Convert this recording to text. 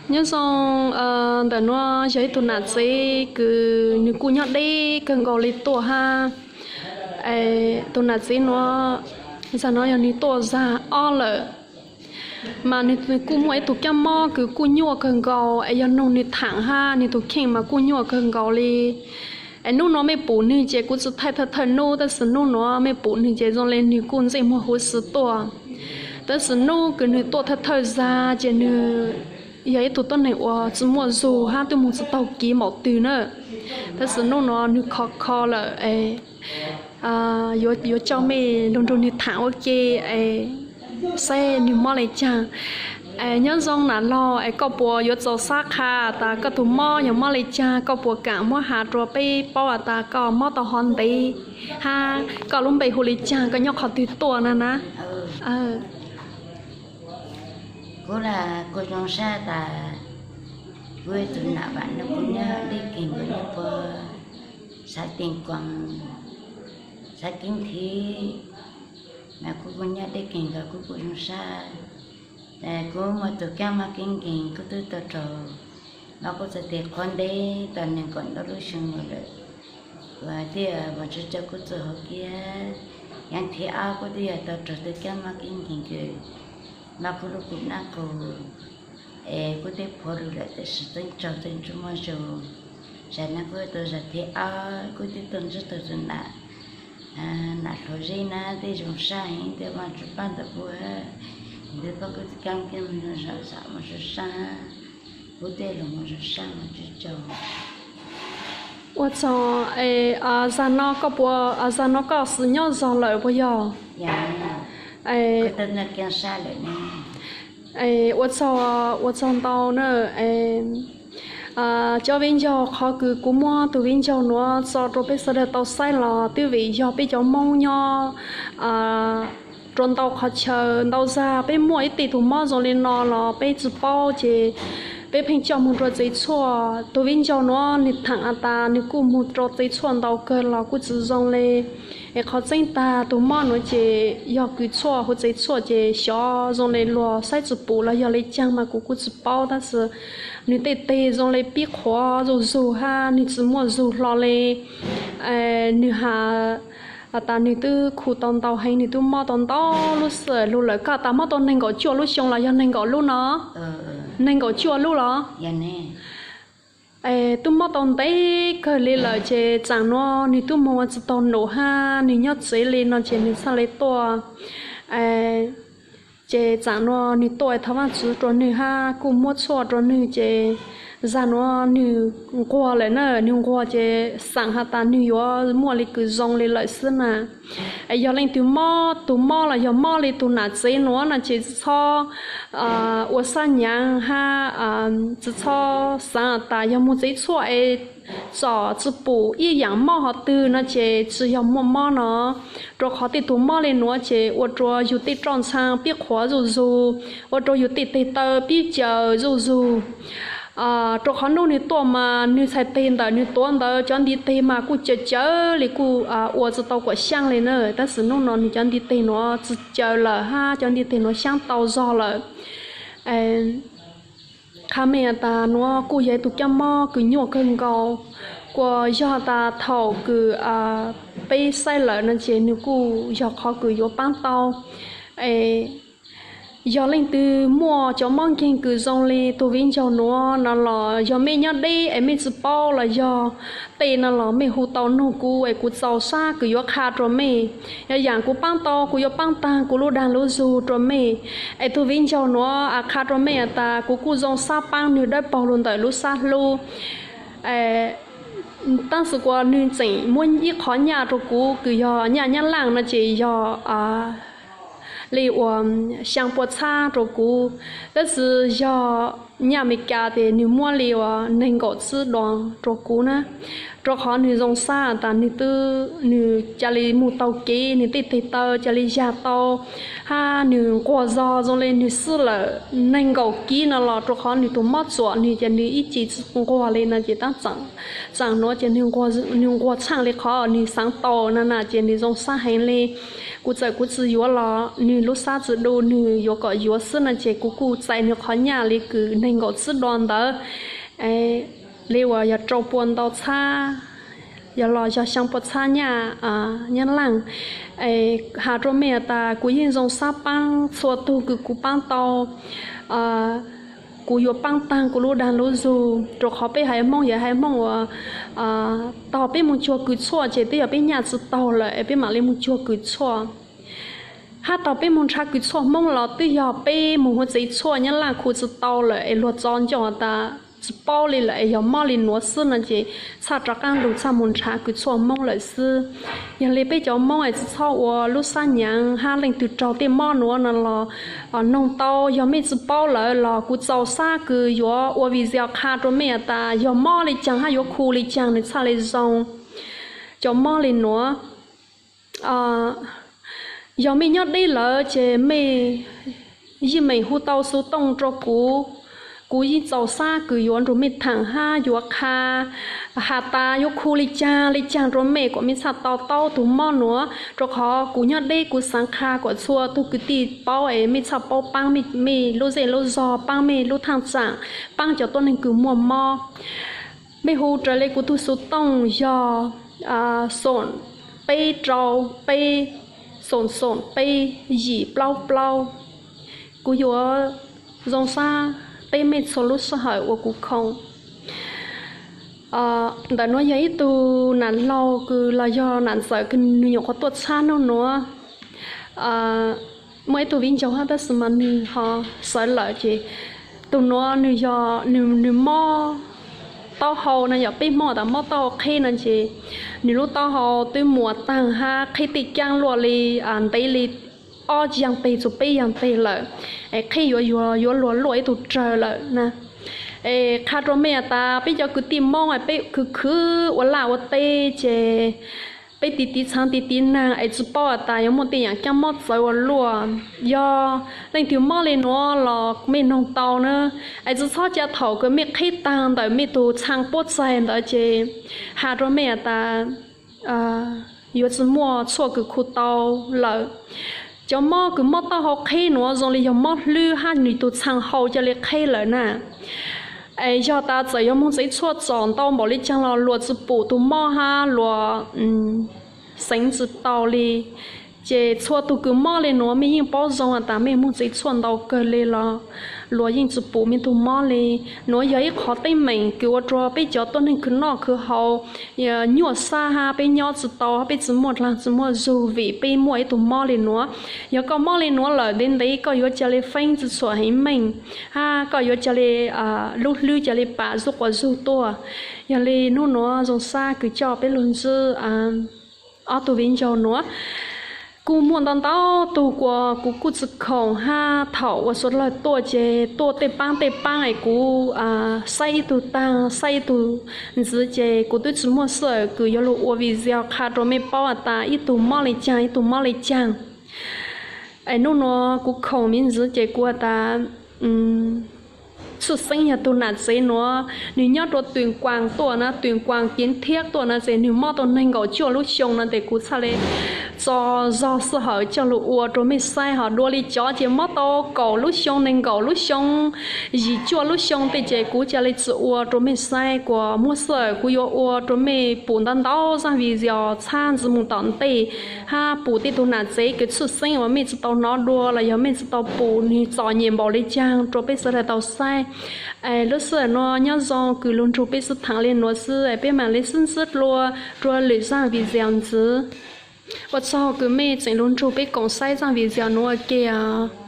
Nyob zoo, ntawm nuav yog ib tug nam txiv kws nws kuj nyob deb kawg nkaus li tuaj hab. Tus nam txiv nuav, zag nuav yog nwg tuaj zag ob lawm, mas nwg kuj muaj ib tug kaab mob kws kuj nyuaj kawg nkaus es yog noog nwg thaam hab nwg tus kheej mas kuj nyuaj kawg nkaus li. Es nub nuav mej pum nwg ces kuv tsi thaij thawj thawj nub, tab sis nub nuav mej pum nwg ces zoo le nwg kuj ntsej muag huv si tuaj. Tab sis nub kws nwg tuaj thawj thawj zag ces nwg yog ib tug tuab neeg uas tsi muaj zug hab twb moog tsi taug kiv npaum twg na. Tab sis nub nuav nwg kho kho lawm, yuav coj mej nrug nrug nwg thaam ua ke saib nwg mob le caag. Nyob zoo nam laug, es koj puas yuav txaus sab qha tas koj tug mob yog mob le caag? Koj puas kaam muab has rua peb paub has tas koj mob tau hov ntev hab koj lub npe hu le caag, koj nyob qhov twg tuaj na na? Kuv, kuv zoo sab tas kuv ib tug nam vam no kuv nyob deb kawg nkaus nyob puag xav Tees Kuas, xav Keeb Thiv, mas kuv kuj nyob deb kawg nkaus kuv kuj zoo sab. Kuv muaj tug kaab mob keeb nkeeg kuv twb tau raug, mas kuv txhais tes qhuav ntev tau nees nkaum ntau lub xyoo lawm. Kuv thiaj Vaajtswv coj kuv txug hauv kiab. Yav thib ob kuv twb yog tau raug tug kaab mob keeb nkeeg kws mob kuv lub kua dlaab qus, es kuv twb plhua lug lawm tab sis tseem raug tseem tsi muaj zug. Tam sim no kuv tau zag thib ob kuv twb tuaj ntsib tug nam, nam hluas Zeb na, twb zoo sab heev, twb Vaajtswv paab ntawm kuv, twb paab kuv txhais kaab keeb zoo zoo, zam moog zoo sab, kuv twb lug moog zoo sab moog tsi tsaug. Ua tsaug, zag no koj puas, zag no koj xwb nyob zog lawm puas yog? Ua tsaug, ua tsaug ntau na. Cov viv ncaus, qhov kws kuv muab tug viv ncaus nuav tso rua peb sawv daws tau saib los twb vim yog peb cov Moob nyob rua ntau qhov chaw ntau zag, peb muaj ib teg tug mob zoo le no los peb tsi paub ces peb pheej coj moog rua tsev tshuaj. Tug viv ncaus nuav nwg thaam has tas nwg kuj moog rua tsev tshuaj ntau kawg los kuj tsi zoo le. Es qhov tseeb tag tug mob nuav ces yog kws tshuaj huv tsev tshuaj ces xyov zoo le luag saib tsi pum los yog le caag mas kuv kuj tsi paub, tab sis nwg tej teg zoo le pib qhuav zuj zug hab nwg tsi muaj zug hlo le. Nwg has tas nwg twb khu tau ntau heev, nwg twb mob tau ntau lub xwb lug lawm. Koj tas mob tau neeg nkaum cuaj lub xyoo los yog neeg nkaum lub no? Neeg nkaum cuaj lub los? Twb mob tau ntev kawg li lawm ces tsaam nuav nwg twb moog ua tsi taug num hab nwg nyob tsev li no ces nwg txhaj le tuaj. Ces tsaam nuav nwg tuaj thov Vaajtswv rua nwg hab kuj muab tshuaj rua nwg ces zag nuav nwg nquag lawm na, nwg nquag ces xaam has tas nwg yuav muaj le kws zoo li lawm xwb na. Es yog leej twg mob, tug mob los yog mob li tug nam txiv nuav no ces tsi txhob ua sab nyaav hab tsi txhob xaav tas yog moog tsev tshuaj es tsom tsi pum ib yaam mob hov twg no ces tsi yog muaj mob no. Rua qhov tej tug mob le nuav ces ua rua yug tej roj ntxhaa pib qhuav zuj zug, ua rua yug tej teg taw pib caws zuj zug. Rua qhov nub nwg tuaj mas nwg txhais teg ntawm nwg tuav ntawd cov ntiv teg mas kuj caws cawv li kuj ua tsi tau kuam xyaaj li na, tab sis nub no nwg cov ntiv teg nuav tsi caws lawm hab cov ntiv teg nuav xyaab tau zog lawm. Qha mej tas nuav kuj yog ib tug kaab mob kws nyuaj kawg nkaus, kuas yog tas thaum kws peb saib lawm no ces nwg kuj yog qhov kws yuav paab tau. Yog leej twg muaj cov mob nkeeg kws zoo li tug viv ncaus nuav no los yog mej nyob deb es mej tsi paub los yog tej no los mej hu tau noog kuv es kuv txaus sab kws yuav qha rua mej. Yog yaam kuv paab tau kuv yuav paab taag kuv lub dag lub zug rua mej. Es tug viv ncaus nuav qha rua mej tas kuv kuj zoo sab paab nwg dawb paug lug ntawm lub sab hlub. Tab sis kuas nwg tseem muab ib qhov nyaj rua kuv kws yog nyaj Nyab Laaj no ces yog li uas xyaa pua txhab rua kuv, tab sis yog nyaj Amelikas tes nwg muab li uas neeg nkaum tsib duas rua kuv na. rau qhov nws zoo sab tas nws twb, nws ca li mus tau kev, nws tej tes taw ca li yag tau, hab nws nquag zog zoo li nws xwb lawm nees nkaum kib no los rau qhov nws tus mob txuam nws ces nws ib ce tsis nquag li no ces tab txawm, txawm nuav ces nws nquag tshaaj li qhov nws xaav tau na na ces nws zoo sab heev li. Kuv txawm kuv tsis yuav los nws lub sab tsis du, nws yuav kom yuav xwb no ces kuv kuj txais nws qhov nyaj li kws nees nkaum tsib dollar ntawd, li uas yog rau pua ntau txhab, yog los yog xyaa pua txhab nyaj, nyab laaj. Has rua mej tas kuv yeej zoo sab paab txhua tug kws kuv paab tau. Kuv yuav paab taag kuv lub dag lub zug, rua qhov peb haiv Moob yog haiv Moob uas tog peb moog cuag kws tshuaj ces twb yog peb nyaj tsi taug lawm es peb maam li moog cuag kws tshuaj. Hab tog peb moog nrhav kws tshuaj Moob los twb yog peb moog huv tsev tshuaj nyab laaj khu tsi tau lawm es luag tso ncauj tas tsi paub li lawm es yog mob li nuav xwb no ces txhaj rov qaab lug txhaj moog nrhav kws tshuaj Moob lawm xwb. Yog li peb cov Moob es tsi txhob ua lub sab nyaav hab leej twg raug tej mob nuav no los noog tau, yog mej tsi paub lawm los kuv txaus sab kws yuav ua video qha rua mej tas yog mob li caag hab yuav khu li caag nws txhaj li zoo. Cov mob li nuav, yog mej nyob deb lawm ces mej yeej meem hu tau xuv tooj rua kuv, kuv yeej txaus sab kws yuav nrug mej thaam hab yuav qha, has tas yuav khu li caag li caag rua mej kom mej txhaj to taub tug mob nuav, rua qhov kuv nyob deb kuv xaav qha kom txhua tug kwv tij paub es mej txhaj paub paab mej lub zej lub zog, paab mej lub thaaj tsaam, paab cov tuab neeg kws muaj mob. Mej hu raws li kuv tug xuv tooj yog xoom peb rau peb xoom xoom peb yim plaub plaub. Kuv yuav zoo sab teb mej txhua lub sij hawm uas kuv khoom. Ntawm nuav yog ib tug nam laug kws los yog nam ntxawm kws nws nyuam qhuav tuaj txhab nub nuav. Muaj ib tug viv ncaus hab tab sis mas nws ho sawv lawm ces tug nuav nws yog nws mob taub hau no, yog peb Moob tas mob taub hau qheb no ces nws lub taub hau twb muas taag hab qheb tej caab luaj li ntev li ob yaag teg txug peb yaag teg lawm, es qheb yuav, yuav luag luaj ib tug rawg lawm na. Es qha rua mej tas peb cov kwv tij Moob peb khwv khwv ua laj ua teb ces peb tiv tiv txhaav tiv tiv naag es tsi paub tas yuav muaj tej yaam caab mob txawv ua luaj. Yog leej twg mob li nuav los mej noog tau na, es tsi txhob ca thaum kws mej qheb taag ntawm mej tug txhaa puab txaig ntawd ces has rua mej tas yuav tsi muaj tshuaj kws khu tau lawm. Cov mob kws mob taub hau qheb nuav zoo li yog mob hlwb hab nws tug txhaa hau ca li qheb lawm na. Es yog tas txawm yuav moog tsev tshuaj txom ntau npaum li caag los luag tsi pum tug mob hab luag xeev tsi tau li. Ces txhua tug kws mob li nuav mej yeej paub zoo tas mej moog tsev tshuaj ntau kawg li los luag yeej tsi pum mej tug mob li. Nuav yog ib qhov teeb meem kws ua rua peb cov tuab neeg khwv noj khwv haus nyuaj sab hab peb nyob tsi tau hab peb tsi muaj dlaag tsi muaj zug vim peb muaj ib tug mob li nuav. Yog koj mob li nuav lawm ntev ntev koj yuav ca li feeb tsi txhuam heev meej hab koj yuav ca li lub hlwb ca li pam zuj quas zug tuaj. Yog li nub nuav zoo sab kws coj peb lug ntsib ob tug viv ncaus nuav. Kuj muaj ntau ntau tug kuas kuv kuj tsi khoom hab thaum uas suav dlawg tuaj ces tuaj tej paab tej paab es kuv saib ib tug taag saib ib tug ntxiv ces kuv twb tsi muaj sij hawm kws yuav lug ua video qha rua mej paub tas ib tug mob li caag ib tug mob li caag. Es nub nuav kuv khoom miv ntxiv ces kuv has tas tshwj xeeb yog tug nam tsev nuav, nwg nyob rua Tuynh Quang tuaj na, Tuynh Quang Kiến Thiết tuaj na, ces nwg mob tau nees nkaum cuaj lub xyoo no ces kuv txhaj le tso zog sij hawm coj lug ua rua mej saib. Ho dua li cov ces mob tau kaum lub xyoo, nees nkaum lub xyoo, yim cuaj lub xyoo tej ces kuv ca le tsi ua rua mej saib. Kuas muaj sij hawm kuv yuav ua rua mej pum ntau ntau zaaj video txhab ntxiv moog tom ntej, hab pum tej tug nam tsev kws tshwj xeeb uas mej tsi tau nov dua los yog mej tsi tau pum nwg txom nyem npaum li caag rua peb sawv dlawg tau saib. Es lub sij hawm nuav nyob zoo kws lug nrug peb sib thaam le nuav xwb, peb maam le sib ntsib dlua rua lwm zaaj video ntxiv. Ua tsaug kws mej tseem lug nrug peb koom saib zaaj video nuav ua ke os.